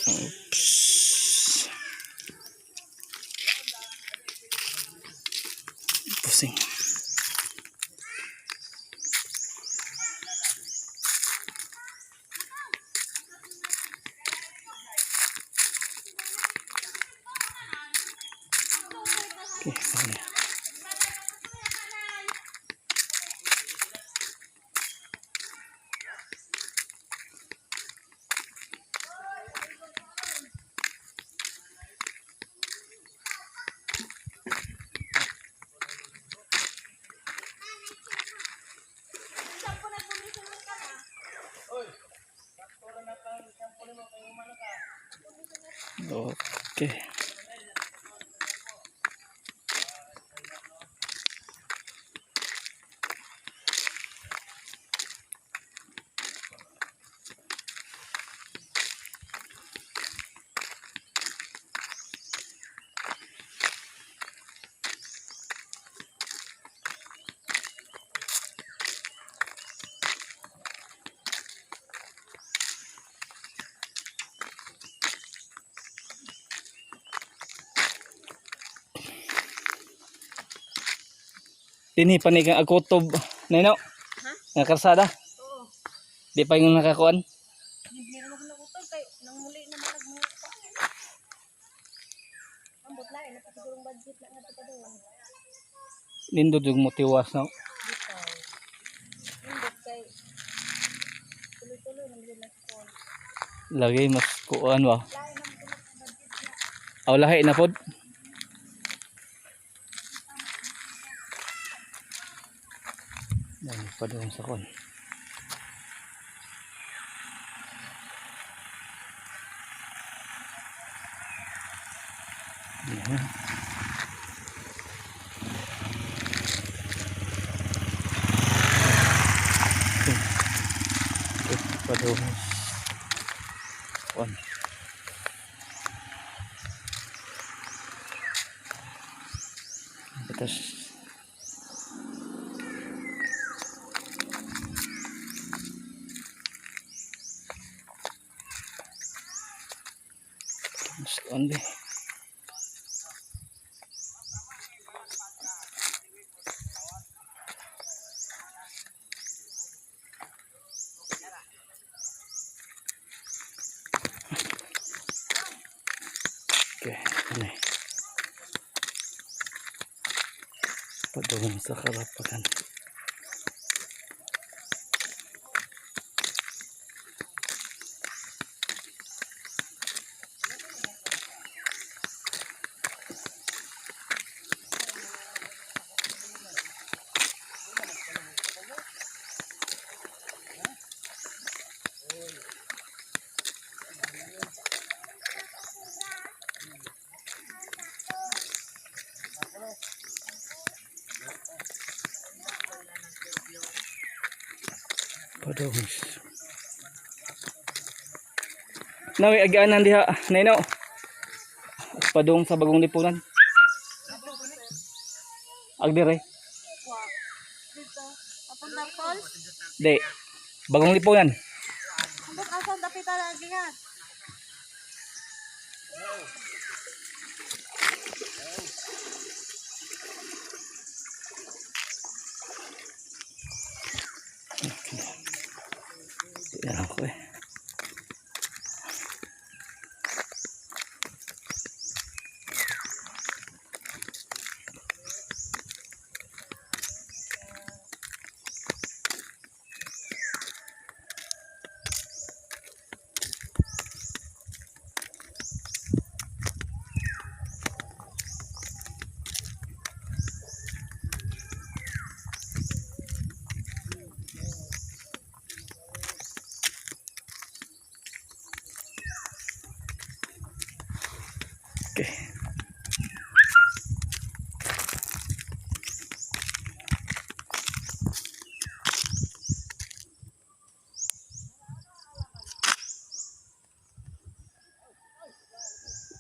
Oops. Pusing. Okay, ano na. Okay. Dinhi pa ni kang agutob nino. Ha? Nga karsada. Oo. Di pa yung nakakuan. Hindi naman ako nagutol kay nang muli na man nagmuha pa. Ambot lain na sigurong budget na nga pa doon. Nindot yung motiwas no. Bitaw. Nindot kay tuloy-tuloy nang na ko. Lagi mas kuan ba. Lain naman tulog ang budget na. Aw lahi na pod. Dami pa doon sa kuan. Yan. Okay. Okay, pa doon. Kuan. Tapos mas kuan ba eh. Okay, ano eh. Padulong sa karapakan. Padulong. Nawi agianan diha, Nino. Padung sa bagong lipunan. Agdire. Wa. Dito. Papunta falls. Di. Bagong lipunan. Ambot asa ang dapita lagi nga. Di na lang ko eh.